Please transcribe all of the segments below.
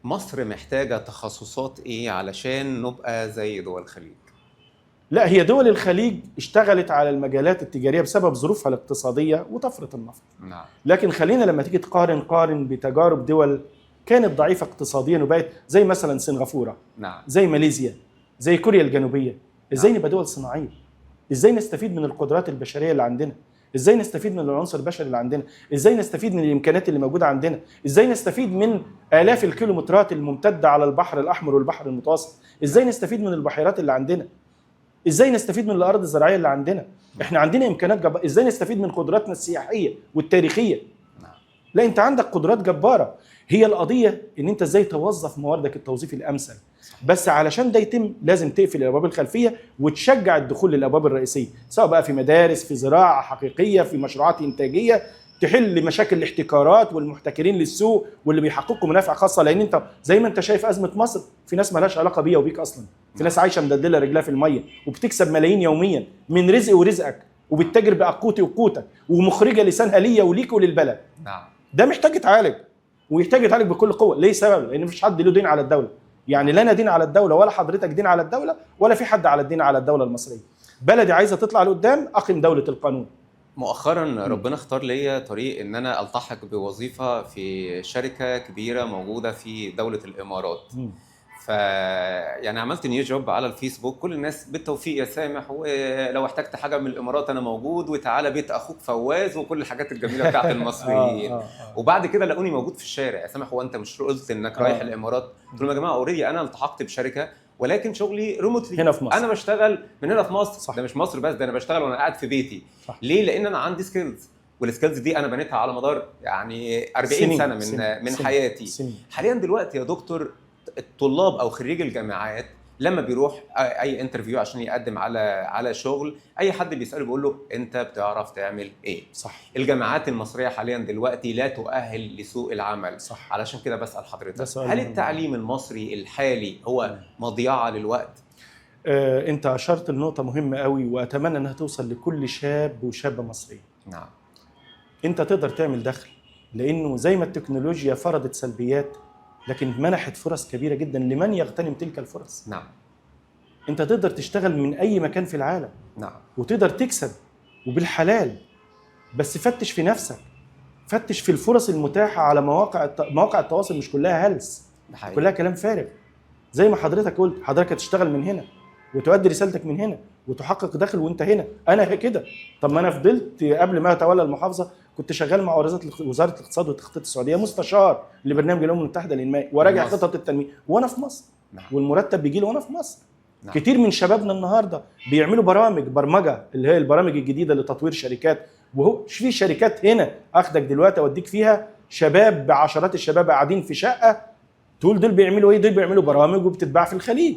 مصر محتاجه تخصصات ايه علشان نبقى زي دول الخليج؟ لا، هي دول الخليج اشتغلت على المجالات التجارية بسبب ظروفها الاقتصادية وطفره النفط. نعم. لكن خلينا لما تيجي تقارن، قارن بتجارب دول كانت ضعيفة اقتصاديا وبقت زي مثلا سنغافوره. نعم. زي ماليزيا، زي كوريا الجنوبيه. ازاي نبقى دول صناعيه؟ ازاي نستفيد من القدرات البشرية اللي عندنا؟ ازاي نستفيد من العنصر البشري اللي عندنا؟ ازاي نستفيد من الامكانيات اللي موجودة عندنا؟ ازاي نستفيد من الاف الكيلومترات الممتدة على البحر الاحمر والبحر المتوسط؟ ازاي نستفيد من البحيرات اللي عندنا؟ ازاي نستفيد من الارض الزراعية اللي عندنا؟ احنا عندنا امكانيات جبارة. ازاي نستفيد من قدراتنا السياحية والتاريخية؟ نعم. لا، انت عندك قدرات جبارة. هي القضية ان انت ازاي توظف مواردك التوظيف الامثل. بس علشان ده يتم لازم تقفل الابواب الخلفية وتشجع الدخول للابواب الرئيسيه، سواء بقى في مدارس، في زراعة حقيقيه، في مشروعات انتاجيه، تحل مشاكل الاحتكارات والمحتكرين للسوق واللي بيحققوا منافع خاصه. لان انت زي ما انت شايف ازمة مصر، في ناس مالهاش علاقة بيا وبيك اصلا، في ناس عايشه مدلدله رجلها في المية وبتكسب ملايين يوميا من رزق ورزقك، وبتتاجر بقوتي وقوتك، ومخرجه لسانها ليا وليك وللبلد. نعم. ده محتاج يتعالج، ويحتاج يتعالج بكل قوه. ليه سبب؟ لان مفيش حد له دين على الدوله، يعني لا انا دين على الدوله، ولا حضرتك دين على الدوله، ولا في حد على الدين على الدولة المصريه. بلدي عايزه تطلع لقدام، اقم دولة القانون. مؤخرا ربنا اختار ليا طريق ان انا التحق بوظيفة في شركة كبيرة موجودة في دولة الامارات. ف يعني عملت new job على الفيسبوك، كل الناس بالتوفيق يا سامح، ولو احتجت حاجة من الامارات انا موجود، وتعالى بيت اخوك فواز، وكل الحاجات الجميلة بتاعت المصريين. وبعد كده لقوني موجود في الشارع، يا سامح هو انت مش قلت انك رايح الامارات؟ قلت لهم يا جماعة already انا التحقت بشركه، ولكن شغلي remotely هنا في مصر. انا بشتغل من هنا في مصر. صح. ده مش مصر بس، ده انا بشتغل وانا قاعد في بيتي. صح. ليه؟ لان انا عندي skills، وال skills دي انا بنيتها على مدار يعني 40 سنين، سنة من سنين، من سنين، حياتي. سنين. حاليا دلوقتي يا دكتور، الطلاب او خريج الجامعات لما بيروح اي interview عشان يقدم على شغل، اي حد بيساله بيقول له انت بتعرف تعمل ايه؟ صح. الجامعات المصرية حاليا دلوقتي لا تؤهل لسوق العمل. صح. علشان كده بسال حضرتك، ده سؤال هل مهم. التعليم المصري الحالي هو مضيعة للوقت؟ انت اشرت لنقطة مهمة قوي، واتمنى انها توصل لكل شاب وشابه مصرية. نعم. انت تقدر تعمل دخل، لانه زي ما التكنولوجيا فرضت سلبيات لكن منحت فرص كبيرة جدا لمن يغتنم تلك الفرص. نعم. انت تقدر تشتغل من اي مكان في العالم. نعم. وتقدر تكسب وبالحلال، بس فتش في نفسك، فتش في الفرص المتاحة على مواقع التواصل. مش كلها هلس، ده حقيقي. كلها كلام فارغ. زي ما حضرتك قلت، حضرتك هتشتغل من هنا وتؤدي رسالتك من هنا وتحقق دخل وانت هنا. انا كده، طب ما انا فضلت قبل ما اتولى المحافظة كنت شغال مع وزارة الاقتصاد والتخطيط السعوديه، مستشار لبرنامج الامم المتحدة للانماء، وراجع مصر. خطط التنمية وانا في مصر. نعم. والمرتب بيجي لي وانا في مصر. نعم. كتير من شبابنا النهارده بيعملوا برامج برمجة، اللي هي البرامج الجديدة لتطوير شركات، وهو في شركات هنا اخدك دلوقتي اوديك فيها شباب، بعشرات الشباب قاعدين في شقه، تقول دول بيعملوا ايه؟ دول بيعملوا برامج وبتتباع في الخليج.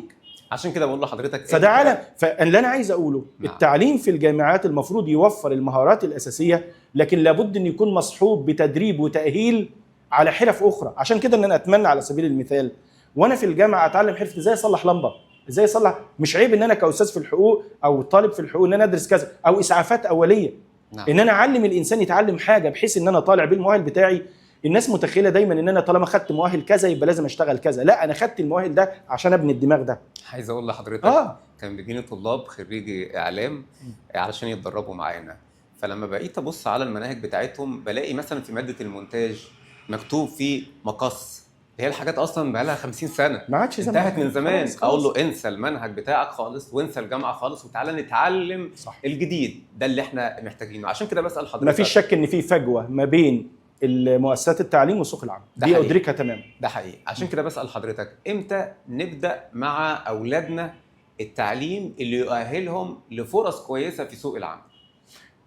عشان كده بقول لحضرتك فده عالم. فاللي انا عايز اقوله، نعم. التعليم في الجامعات المفروض يوفر المهارات الاساسية، لكن لابد ان يكون مصحوب بتدريب وتاهيل على حرف اخرى. عشان كده ان انا اتمنى على سبيل المثال وانا في الجامعة اتعلم حرفه ازاي اصلح لمبه، ازاي اصلح. مش عيب ان انا كاستاذ في الحقوق او طالب في الحقوق ان انا ادرس كذا، او اسعافات اوليه. نعم. ان انا اعلم الانسان يتعلم حاجة بحيث ان انا طالع بالمؤهل بتاعي. الناس متخيله دايما ان انا طالما خدت مؤهل كذا يبقى لازم اشتغل كذا. لا، انا خدت المؤهل ده عشان ابني الدماغ ده. عايز اقول لحضرتك، كان بيجيني طلاب خريجي اعلام علشان يتدربوا معانا، فلما بقيت ابص على المناهج بتاعتهم بلاقي مثلا في مادة المونتاج مكتوب فيه مقص، هي الحاجات اصلا بقى لها 50 سنة، ما عادش زمان، انتهت من زمان. خلاص، اقول خلاص. له انسى المنهج بتاعك خالص، وانسى الجامعة خالص، وتعالى نتعلم صح. الجديد ده اللي احنا محتاجينه. عشان كده بسال حضرتك، ما فيش شك ان في فجوة ما بين المؤسسات التعليم وسوق العمل، ده دي حقيقي. ادركها تماما. ده حقيقي. عشان كده بسال حضرتك، امتى نبدا مع اولادنا التعليم اللي يؤهلهم لفرص كويسة في سوق العمل؟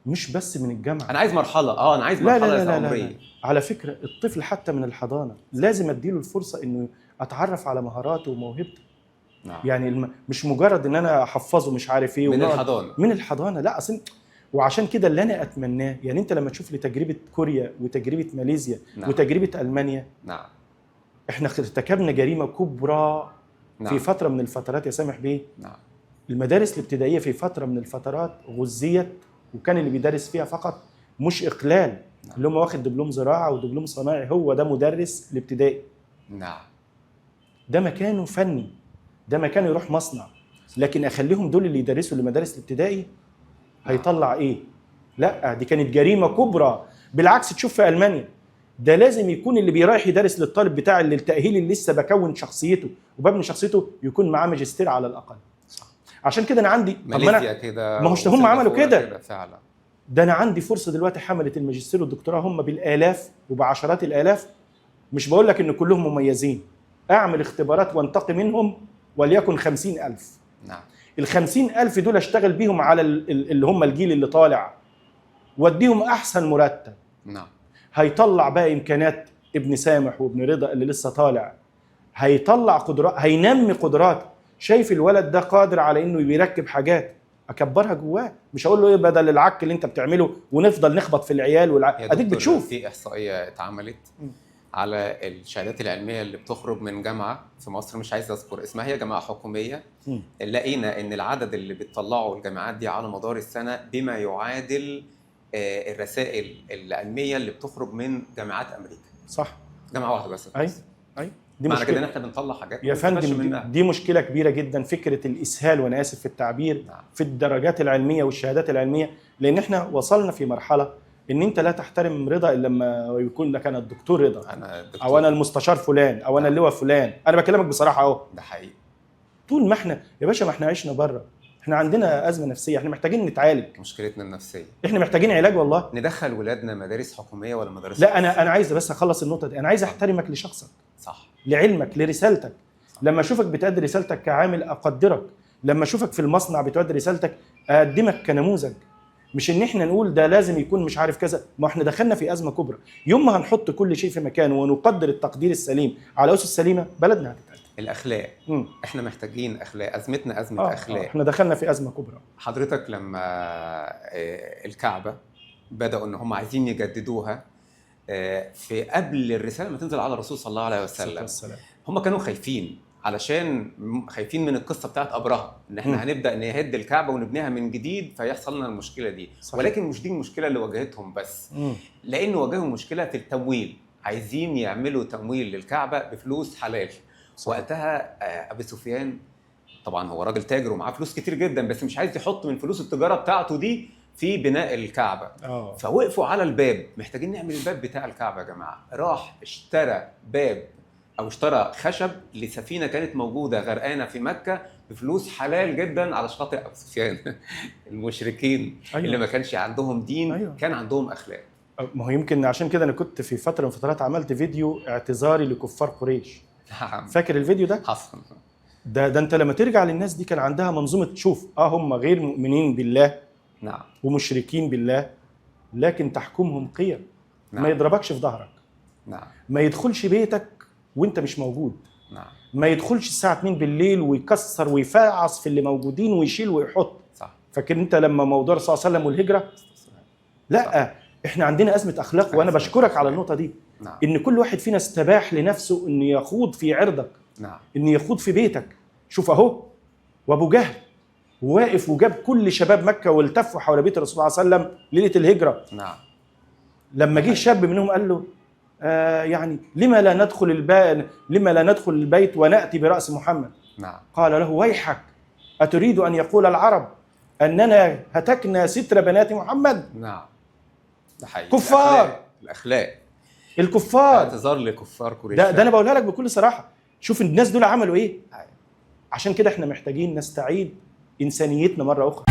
مش بس من الجامعة. انا عايز مرحلة، انا عايز لا لا مرحلة لا لا, لا, عمرية. لا. على فكرة الطفل حتى من الحضانة لازم اديله الفرصة انه اتعرف على مهاراته وموهبته. نعم. يعني مش مجرد ان انا احفظه مش عارف ايه من الحضانة. من الحضانة. لا اصل، وعشان كده اللي انا اتمناه، يعني انت لما تشوف لتجربة كوريا وتجربه ماليزيا، نعم. وتجربه المانيا، نعم. احنا ارتكبنا جريمة كبرى، نعم. في فترة من الفترات يا سامح بيه، نعم. المدارس الابتدائية في فترة من الفترات غزيت، وكان اللي بيدرس فيها فقط، مش اقلال، نعم. اللي هم واخد دبلوم زراعة ودبلوم صناعي، هو ده مدرس الابتدائي. نعم. ده مكانه فني، ده مكانه يروح مصنع، لكن اخليهم دول اللي يدرسوا لمدارس الابتدائي هيطلع ايه؟ لا، دي كانت جريمة كبرى. بالعكس تشوف في المانيا ده لازم يكون اللي بيرايح يدرس للطالب بتاع اللي التاهيل اللي لسه بكون شخصيته وببني شخصيته يكون معاه ماجستير على الاقل. صح. عشان كده انا عندي، طب ما أنا ماليزيا كده ما هوش هم عملوا وسنغافورة كده. فعلا. ده انا عندي فرصة دلوقتي، حمله الماجستير والدكتوراه هم بالالاف وبعشرات الالاف، مش بقول لك ان كلهم مميزين، اعمل اختبارات وانتقي منهم وليكن 50,000. نعم. ال 50,000 دول اشتغل بيهم على اللي هم الجيل اللي طالع، واديهم احسن مرتب. نعم. هيطلع بقى امكانيات ابن سامح وابن رضا اللي لسه طالع، هيطلع قدرات، هينمي قدرات. شايف الولد ده قادر على انه بيركب حاجات، اكبرها جواه، مش هقول له ايه بدل العك اللي انت بتعمله ونفضل نخبط في العيال يا اديك دكتور، بتشوف. في احصائية اتعملت م. على الشهادات العلمية اللي بتخرج من جامعه في مصر، مش عايز اذكر اسمها، هي جامعه حكومية. لقينا ان العدد اللي بتطلعه الجامعات دي على مدار السنة بما يعادل الرسائل العلمية اللي بتخرج من جامعات امريكا. صح. جامعه واحدة بس. اي اي دي معنى كده ان مشكلة احنا بنطلع حاجات يا ما بنستفادش فندم، منها. دي مشكلة كبيرة جدا، فكرة الاسهال، وانا اسف في التعبير، نعم. في الدرجات العلمية والشهادات العلمية، لان احنا وصلنا في مرحلة ان انت لا تحترم رضا الا لما يكون لك انا الدكتور رضا، انا الدكتور. او انا المستشار فلان، او انا اللواء فلان. انا بكلمك بصراحة اهو. ده حقيقي. طول ما احنا يا باشا، ما احنا عشنا بره، احنا عندنا ازمة نفسية، احنا محتاجين نتعالج، مشكلتنا النفسية. احنا محتاجين علاج والله. ندخل ولادنا مدارس حكومية ولا مدارس لا، خاصة؟ انا عايز بس اخلص النقطة دي. انا عايز احترمك لشخصك، صح، لعلمك، لرسالتك. صح. لما اشوفك بتأدي رسالتك كعامل اقدرك، لما اشوفك في المصنع بتؤدي رسالتك اقدمك كنموذج، مش ان احنا نقول ده لازم يكون مش عارف كذا. ما احنا دخلنا في ازمة كبرى. يوم ما هنحط كل شيء في مكانه ونقدر التقدير السليم على اسس سليمة، بلدنا هتتقدم. الاخلاق. احنا محتاجين اخلاق، ازمتنا ازمة اخلاق. احنا دخلنا في ازمة كبرى. حضرتك لما الكعبة بداوا ان هم عايزين يجددوها في قبل الرسالة ما تنزل على الرسول صلى الله عليه وسلم، والسلام. هم كانوا خايفين، علشان خايفين من القصة بتاعت ابرهة، ان احنا هنبدا نهد الكعبة ونبنيها من جديد فيحصل لنا المشكلة دي. صحيح. ولكن مش دي المشكلة اللي واجهتهم بس، لان واجههم مشكلة في التمويل، عايزين يعملوا تمويل للكعبة بفلوس حلال. صحيح. وقتها ابي سفيان طبعا هو راجل تاجر ومعاه فلوس كتير جدا، بس مش عايز يحط من فلوس التجارة بتاعته دي في بناء الكعبة. فوقفوا على الباب، محتاجين نعمل الباب بتاع الكعبة يا جماعة. راح اشترى باب او اشترى خشب لسفينه كانت موجودة غرقانة في مكة بفلوس حلال جدا على شاطئ ابو سفيان. المشركين اللي ما كانش عندهم دين، كان عندهم اخلاق. ما هو يمكن عشان كده انا كنت في فترة من فترات عملت فيديو اعتذاري لكفار قريش. نعم. فاكر الفيديو ده؟ حصل. ده انت لما ترجع للناس دي كان عندها منظومة. تشوف هم غير مؤمنين بالله، نعم، ومشركين بالله، لكن تحكمهم قيم. نعم. ما يضربكش في ظهرك، نعم، ما يدخلش بيتك وانت مش موجود، نعم، ما يدخلش الساعة 2 بالليل ويكسر ويفعص في اللي موجودين ويشيل ويحط. صح. فاكر انت لما موضوع الرسول صلى الله عليه وسلم والهجرة؟ لا، صح. احنا عندنا ازمة اخلاق، وانا أزمة بشكرك على أخلاق. النقطة دي. نعم. ان كل واحد فينا استباح لنفسه ان يخوض في عرضك، نعم، ان يخوض في بيتك. شوف اهو، وابو جهل واقف وجاب كل شباب مكة والتفوا حول بيت الرسول صلى الله عليه وسلم ليلة الهجرة. نعم. لما جه شاب منهم قال له يعني لما لا ندخل لما لا ندخل البيت وناتي براس محمد؟ نعم. قال له ويحك، اتريد ان يقول العرب اننا هتكنا ستر بنات محمد؟ نعم، ده حقيقي. كفار. الاخلاق، الكفار. اعتذار لكفار قريش. ده انا بقولها لك بكل صراحة. شوف الناس دول عملوا ايه. أيوة. عشان كده احنا محتاجين نستعيد انسانيتنا مرة اخرى.